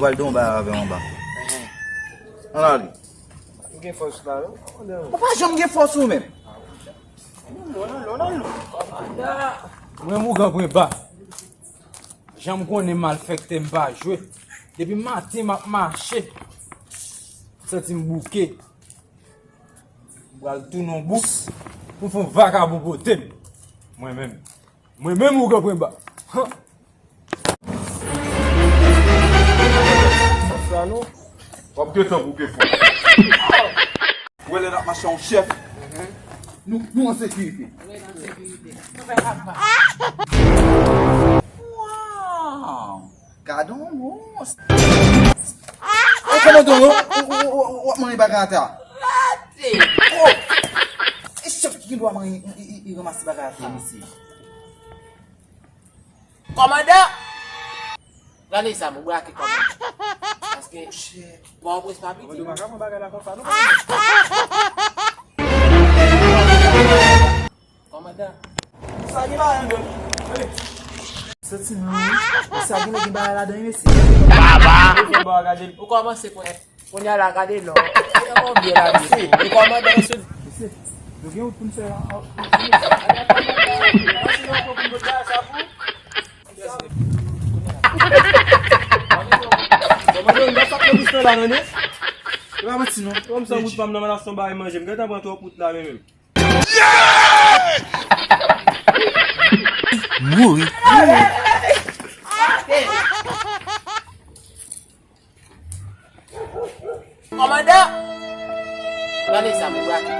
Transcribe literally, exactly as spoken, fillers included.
Pral donba avè anba. Ann ale. Ou gen fòs la, non? Ou pa janm gen fòs ou menm. Mwen mougan pwen ba. Jan m konnen malfektè m pa jwe. Depi maten m ap mache. Santi m bouke. M pral tounen yon bouk pou fè yon vakabon pote m. Mwen menm. Mwen menm ou konprann ba. Han. Sa non. W ap gen tan pou ke fò. Ou wè lè n ap mache yon chèf. Nou, nou an sekirite. Waw. Gade yon mons. Ou kòmandan, w ap manje bagay atè a. Rate. Oh! E chèf ki gen dwa manje, i, i, i ranmase bagay atè a, mesye. Kòmandan! Gade sa, mwen brake kòmandan. Paske Pòtoprens pa piti. Kòmandan, pa ka pran bagay la konsa, non. Kòmandan. Sa gen bagay ladan. Santi m lou wi. Sa gen, gen bagay ladan wi, mesye. Baba! Ou kòmanse konnen. Kounye a la gade lò. Ou byen la mesye. Ou kòmandan sou. Mesye, nou gen wout pou n fè la. Kòmandan, nou pa sa k nan bouch nan la non. E pa manti non. Kòm sa wout pa m nan, m al achte yon bagay manje. M gentan pran twòp wout la menm. Mouri. Kòmandan! Gade sa, mwen brake